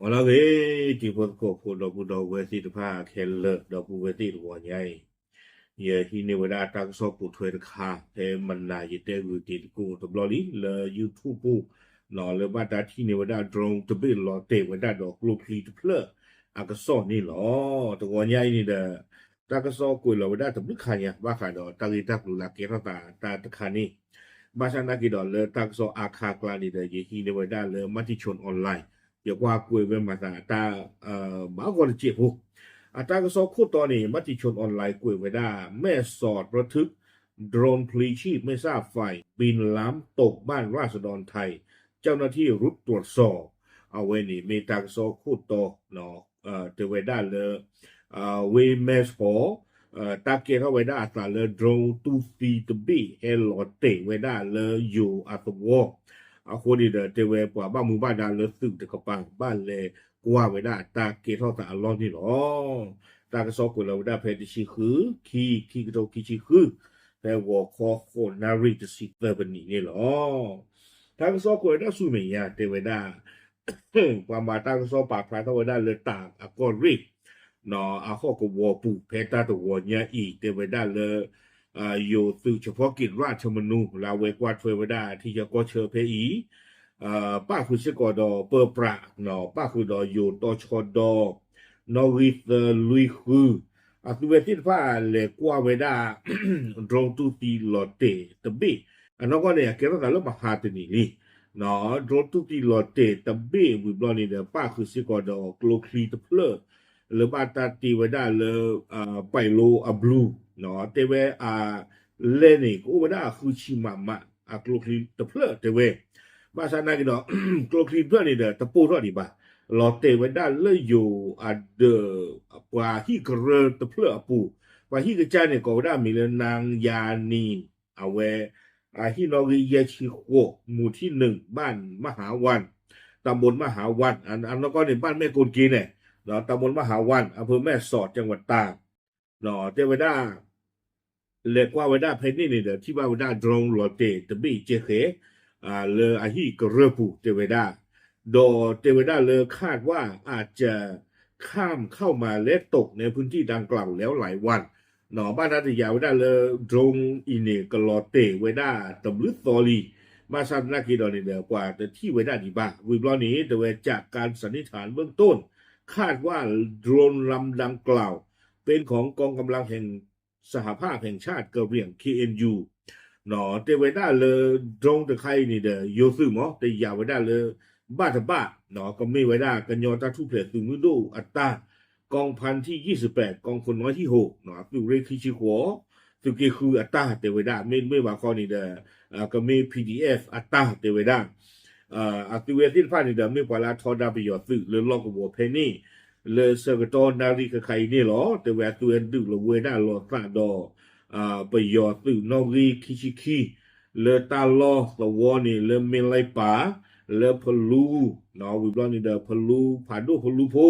အလီၤဂ့ၤ တံၤဖိသကိးဖိ ဒီပုၢ်ဒီဝဲၢ်သ့ၣ်တဖၣ်ခဲလၢာ် ဒီပုၢ်ဝဲၢ်သ့ၣ်တဂီၤညါအံၤ, ယဟံးန့ၢ်ဝဲဒၣ်တၢ်ကစီၣ်ပိာ်ထွဲတခါ ဖဲမနၤယတဲဂုာ်တံၤသကိးတဘျီလံ လၢ YouTube ပူၤ လၢဘၣ်တၢ်ထံၣ်န့ၢ်ဝဲဒၣ် drone တဘ့ၣ်လီၤတဲာ်ဝဲဒၣ်ဒီးကျိချံတဖျၢၣ်အကစီၣ်န့ၣ်လီၤ. တဂီၤညါအံၤန့ၣ်ဒီး တၢ်ကစီၣ်ကွဲးလီၤဝဲဒၣ်တဘျုးခါညါ ဘၣ်ဃးဒီးတၢ်ဂ့ၢ်တၢ်ကျိၤလၢအကဲထီၣ်သးတၢ်တခါန့ၣ်, ဘၣ်ဆၣ်သနာ်က့ဒီးလၢတၢ်ကစီၣ်အါခါအကျါန့ၣ်ဒီး ယဟံးန့ၢ်ဝဲဒၣ်လၢ Matichon Online ယကွၢ်ကွဲးဝဲမၤသးတၢ် ဘၣ်ဂီၢ်တစဲးဖိ, အတၢ်ကစီၣ်ခိၣ်တီန့ၣ် Matichon Online ကွဲးဝဲဒၣ် แม่สอดระทึก โดรนพลีชีพไม่ทราบฝ่าย บินล้ำตกบ้านราษฎรไทย เจ้าหน้าที่รุดตรวจสอบ အဝဲန့ၣ်မ့ၢ်တၢ်ကစီၣ်ခိၣ်တီ တဲဝဲဒၣ်လၢ ဝ့ၢ်မဲၢ်ဆီး တၢ်ကဲထီၣ်ဝဲဒၣ်အသးလၢ drone တူၢ်သံတဘ့ၣ် ဟဲလီၤတဲာ်ဝဲဒၣ်လၢယိၤအသဝီ, အဃိန့ၣ်ဒီး တဲဝဲပှၤဘၣ်မူဘၣ်ဒါလၢသုးတကပၤ ဘၣ်လဲၤကွၢ်ဝဲဒၣ်တၢ်ကဲထီၣ်သးအလီၢ်န့ၣ်လီၤ. တၢ်ကစီၣ်ကွဲးလီၤဝဲဒၣ်ဖဲတဆံဃု ခံ ခံကထိခံဆံဃု, ဖဲဂီၤခီဃိးနၣ်ရံၣ်တဆံသၢမံးနံးန့ၣ်လီၤ. တၢ်ကစီၣ်ကွဲးဝဲဒၣ်ဆူမဲာ်ညါ တဲဝဲဒၣ် ပှၤမၤတၢ်ကစီၣ်ပာ်ဖျါထီၣ်ဝဲဒၣ်လၢတၢ်အကီၢ်ရ့ၣ် အဟီၣ်ကဝီၤပူၤ ဖဲတၢ်တဂီၤညါအံၤ တဲဝဲဒၣ်လၢ ယိၤသုး เฉพาะกิจราชธรรมนูญ လၢအဝဲကွၢ်ထွဲဝဲဒၣ်ထံဆၢကီၢ်ဆၢဖဲအံၤ ပၣ်ဃုာ်စ့ၢ်ကီးဒီးပၢပြး ပၣ်ဃုာ်ဒီးယိၤတီဆှီဒီ နီၣ်ဂံၢ်သၢလွံၢ်ဃု အသုဝဲသ့ၣ်တဖၣ်လဲၤကွၢ်ဝဲဒၣ် drone တူၢ်သံလီၤတဲာ်တဘ့ၣ် အနီၢ်ကီၢ်န့ၣ် အကဲထီၣ်သးလၢမဟါတနံၤလံ drone တူၢ်သံလီၤတဲာ်တဘ့ၣ်ဝံၤဘျီန့ၣ်ဒီး ပၣ်ဃုာ်စ့ၢ်ကီးဒီးကျိချံတဖျၢၣ် လၢဘၣ်တၢ်တ့ဝဲဒၣ်လၢ ပဲၤလိအဘျူး တဲဝဲအလဲၢ်န့ၣ် ကအိၣ်ဝဲဒၣ်အဃုဆံမးမး အကျိချံတဖျၢၣ်တဲဝဲ ဘၣ်ဆၣ်သနာ်က့ဒီး ကျိချံတဖျၢၣ်န့ၣ်ဒီး တပိၢ်ထီၣ်ဒံးဘၣ် လီၤတဲာ်ဝဲဒၣ်လၢယိၤအဒၢး ပှၤဟံၣ်ကရၢတဖျၢၣ်အပူၤ ပှၤဟံၣ်ကစၢ်န့ၣ် ကိးဝဲဒၣ်မံၤလၢ နၢင်းယၤနံၤ အဝဲ အဟံၣ်နီၣ်ဂံၢ်ယဲၢ်ဆံဃိး မူၤထံၣ်နုာ် ဘၣ်မဟါဝၣ် တၢ်ဘိမဟါဝၣ် အနီၢ်ကီၢ်န့ၣ် ဘၣ်မဲၢ်ကိၣ်တက့ၢ်န့ၣ် တၢ်ဘိမဟါဝၣ် အဖၢၣ်မဲၢ်စီး ကၠဲးဝတၢ် တဲဝဲဒၣ် လဲၤကွၢ်ဝဲဒၣ်ဖဲန့ၣ်န့ၣ်ဒီး ထံၣ်ဘၣ်ဝဲဒၣ် drone လီၤတဲာ်တဘ့ၣ်ကဲဃဲ လၢအဟံၣ်ကရၢၢ်ပူၤတဲဝဲဒၣ် ဒီးတဲဝဲဒၣ်လၢ คาดว่าอาจจะข้ามเข้ามาและตกในพื้นที่ดังกล่าวแล้วหลายวัน ဘၣ်တၢ်တယာ်ဝဲဒၣ်လၢ drone အံၤန့ၣ် ကလီၤတဲာ်ဝဲဒၣ်တဘျုးသီလံ ဘၣ်ဆၣ်သနာ်က့ဒီးန့ၣ်ဒီး ပှၤတထံၣ်ဝဲဒၣ်ဒံးဘၣ် ဝံၤဘျီန့ၣ် တဲဝဲ จากการสันนิษฐานเบื้องต้น คาดว่าโดรนลำดังกล่าว เป็นของกองกำลังแห่งสหภาพแห่งชาติกะเหรี่ยง เคเอ็นยู တဲဝဲဒၣ်လၢ drone တခါအံၤန့ၣ်ဒီး ယိၤသုးမ့ၢ် တယာ်ဝဲဒၣ်လၢ ဘၣ်တဘၣ် ကမ့ၢ်ဝဲဒၣ်ကညီတၢ်ထူၣ်ဖျဲးသုးမုၢ်ဒိၣ်အတၢ် กองพันที่ยี่สิบแปด กองพลน้อยที่หก သုးရ့ၣ်ခံဆံဃိး သုးက့ဃုအတၢ်တဲဝဲဒၣ် မ့တမ့ၢ်ဘၣ်ခီန့ၣ်ဒီး ကမ့ၢ် ပီၣ်ဒံၣ်အဲၣ်ဖ် အတၢ်တဲဝဲဒၣ် အသုဝဲသ့ၣ်တဖၣ်န့ၣ်ဒီး မ့ၢ်ပှၤလၢအထီဒါပယီၤသုးလၢလီၢ်ကဝီၤဖဲန့ၣ် လၢဆၢကတီၢ်နၣ်ရံၣ်ခဲခါအံၤန့ၣ်လီၤ. တဲဝဲအသုဝဲဒုးလီၤဝဲဒၣ်လီၤသးဒီး ပယီၤသုးနီၣ်ဂံၢ်ခံဆံခံ လၢတၢ်လီၢ်သဝီန့ၣ် လၢမ့ၢ်လံပၢ် လၢဖလူ ဝံၤဘျီန့ၣ်ဒီး ဖလူ ဖးဒိၣ်ဖလူဖိ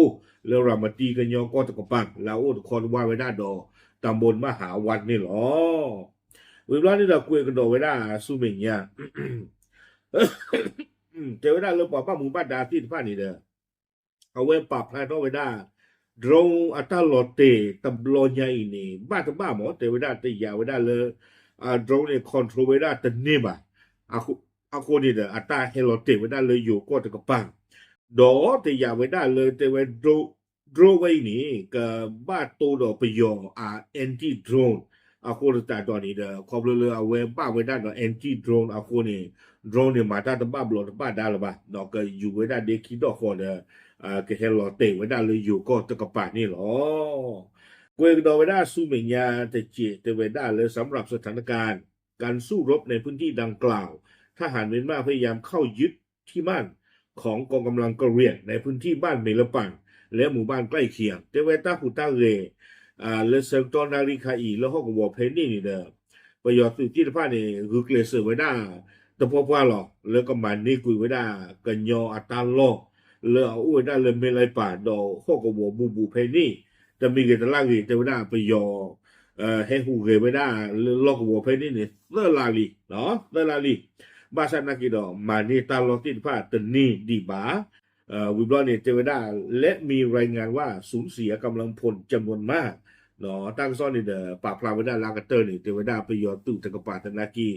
လၢရၤမတံကညီကီၢ်တကပၤ လၢအအိၣ်တခီတဝၢ်ဝဲဒၣ်ဒီး တၢ်ဘိမဟါဝၣ်န့ၣ်လီၤ. ဝံၤဘျီန့ၣ်ဒီးကွဲးကဒီးဝဲဒၣ်ဆူမဲာ်ညါ တဲဝဲဒၣ်လၢပှၤဘၣ်မူဘၣ်ဒါသ့ၣ်တဖၣ်န့ၣ်ဒီး အဝဲပာ်ဖျါထီၣ်ဝဲဒၣ် drone အတၢ်လီၤတဲာ်တဘျီညါအံၤန့ၣ် ဘၣ်တဘၣ်မ့ၢ် တဲဝဲဒၣ်တယာ်ဝဲဒၣ်လၢ drone န့ၣ် control ဝဲဒၣ်တန့ၢ်ဘၣ် အဃိန့ၣ်ဒီး အတၢ်ဟဲလီၤတဲာ်ဝဲဒၣ်လၢယိၤကီၢ်တကပၤ ဒီးတယာ်ဝဲဒၣ်လၢတဲဝဲ drone ဝဲအံၤန့ၣ် ကဘၣ်တိဒီးပယီၤအ anti drone အဃိသတးဒီးန့ၣ်ဒီး ခီဖျိလၢအဝဲဘၣ်ဝဲဒၣ်ဒီး anti drone အဃိန့ၣ် drone န့ၣ် မၤတၢ်တဘၣ်ဘျီးတဘၣ်ဒါလၢၤဘၣ် ဒီးကယူၤဝဲဒၣ်ဒ့ခံဒီၣ်ဃီဒီး ကဟဲလီၤတဲာ်ဝဲဒၣ်လၢယိၤကီၢ်တကပၤန့ၣ်လီၤ. ကွဲးကဒီးဝဲဒၣ်ဆူမဲာ်ညါတစဲး တဲဝဲဒၣ်လၢ สำหรับสถานการณ์การสู้รบในพื้นที่ดังกล่าว ทหารเมียนมาพยายามเข้ายึดที่มั่นของกองกำลังกะเหรี่ยงในพื้นที่บ้านเมลยป่าน และหมู่บ้านใกล้เคียง တဲဝဲတၢ်ဟူးတၢ်ဂဲၤ လၢဆၢကတီၢ်နၣ်ရံၣ်ခါအံၤ လၢဟီၣ်ကဝီၤဖဲန့ၣ်န့ၣ်ဒီး ပယီၤသုးသ့ၣ်တဖၣ်န့ၣ် ဂုာ်ကျဲးစၢးဝဲဒၣ် တပှၢ်ပှၢ်လီၤ လၢကမၤန့ၢ်ကွံာ်ဝဲဒၣ် ကညီအတၢ်လီၢ် လၢအအိၣ်ဝဲဒၣ်လၢမ့ၢ်လံပၢ်ဒီးဟီၣ်ကဝီၤဘူးဘူးဖဲန့ၣ် တမံၤဂ့ၤတလၢ်ဂ့ၤ တဲဝဲဒၣ်ပယီၤ ဟဲဟူးဂဲၤဝဲဒၣ်လၢလီၢ်ကဝီၤဖဲန့ၣ်န့ၣ် သၢလါလံ သၢလါလံ ဘၣ်ဆၣ်သနာ်က့ဒီး မၤန့ၢ်တၢ်လီၢ်သ့ၣ်တဖၣ်တန့ၢ်ဒံးဘၣ် ဝံၤဘျီန့ၣ် တဲဝဲဒၣ် และมีรายงานว่าสูญเสียกำลังพลจำนวนมาก တၢ်ကစီၣ်န့ၣ်ဒီး ပာ်ဖျါဝဲဒၣ်လၢအကတၢၢ်န့ၣ် တဲဝဲဒၣ်ပယီၤသုးတကပၤသနာ်က့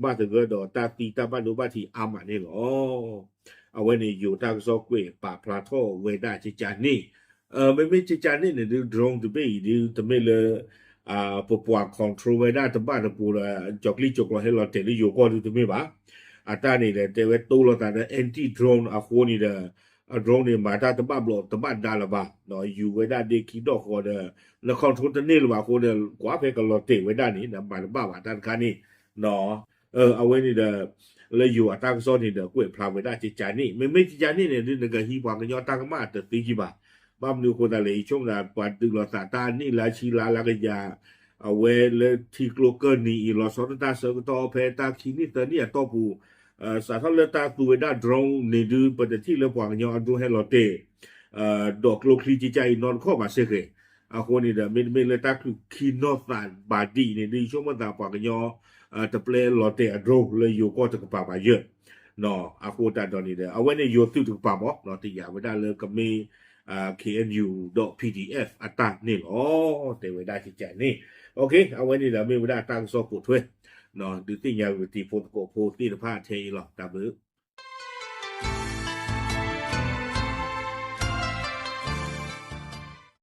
ဘၣ်သဂၢၢ်ဒီးတၢ်သံတၢ်ဘၣ်ဒိဘၣ်ထံးအါမးန့ၣ်လီၤ. အဝဲန့ၣ်ယိၤတၢ်ကစီၣ်ကွဲးပာ်ဖျါထီၣ်ဝဲဒၣ်ကကန့ၣ်, မ့မ့ၢ်ကကန့ၣ်န့ၣ်ဒုး drone တဘ့ၣ်အံၤဒုး တမ့ၢ်လၢ ပပှၤ control ဝဲဒၣ်တဘၣ်တပူၤဒီး ကၠီၤကျံၣ်ကၠီၤကျီၤဟဲလီၤတဲာ်လၢယိၤကီၢ်ဒုးတမ့ၢ်ဘၣ်. အတၢ်န့ၣ်ဒီး တဲဝဲတိလိာ်သးဒီး anti drone အဃိန့ၣ်ဒီး အ drone န့ၣ် မၤတၢ်တဘၣ်ဘျီးတဘၣ်ဒါလၢၤဘၣ်, ယူၤဝဲဒၣ်ဒ့ခံဒီၣ်ဃီဒီး န control တန့ၢ်လၢၤဘၣ်အဃိဒီး ကွၢ်ဖဲကလီၤတဲာ်ဝဲဒၣ်န့ၣ် နမၤတဘၣ်ဘၣ်တၢ်တခါန့ၣ် အဝဲန့ၣ်ဒီး လၢယိၤအတၢ်ကစီၣ်န့ၣ်ဒီး ကွဲးဖျါဝဲဒၣ်ကကန့ၣ်, မ့မ့ၢ်ကကန့ၣ်န့ၣ်ဒုး နကဟံးပှၤကညီတၢ်ကမၣ်တသ့ကံဘၣ်. ဘၣ်မနုၤအဃိသတးလဲၣ် ယဆိကမိၣ်သး ပှၤဒုးလိာ်သးတၢ်နံၣ်လါဆံလါလၢကယၤ အဝဲလၢထံကျိကၢၢ်နံၤအံၤ လီၤဆီဒၣ်တၢ်ဆၢကတီၢ်ဖဲတၢ်ခံနံၣ်သၢနံၣ်အတီၢ်ပူၤ စးထီၣ်လၢတၢ်သူဝဲဒၣ် drone န့ၣ်ဒုး ပတထံၣ်လၢပှၤကညီအ drone ဟဲလီၤတဲာ် ဒီးကျိချံကကအံၤနီတခီၣ်ဘၣ်စ့ၢ်ကီး. အဃိန့ၣ်ဒီး မ့တမ့ၢ်လၢတၢ်ချုးခံနီၢ်သးဘၣ်ဒံးန့ၣ်ဒုး ယဆိကမိၣ်သးပှၤကညီ တပျဲလီၤတဲာ်အ drone လၢယိၤကီၢ်တကပၤဘၣ်ယဲၢ်. အဃိသတးဒီးန့ၣ်ဒီး အဝဲန့ၣ်ယိၤသုးတကပၤမး တယာ်ဝဲဒၣ်လၢကမ့ၢ် K N U ဒီး P D F အတၢ်န့ၣ်လီၤ. တဲဝဲဒၣ်ကကန့ၣ်. အဝဲန့ၣ်ဒီးမ့ၢ်ဝဲဒၣ်တၢ်ကစီၣ်ပိာ်ထွဲ ဒုးသ့ၣ်ညါက့ၤတံၤဖိသကိးဖိသ့ၣ်တဖၣ်ထဲအံၤလီၤ. တၢ်ဘျုး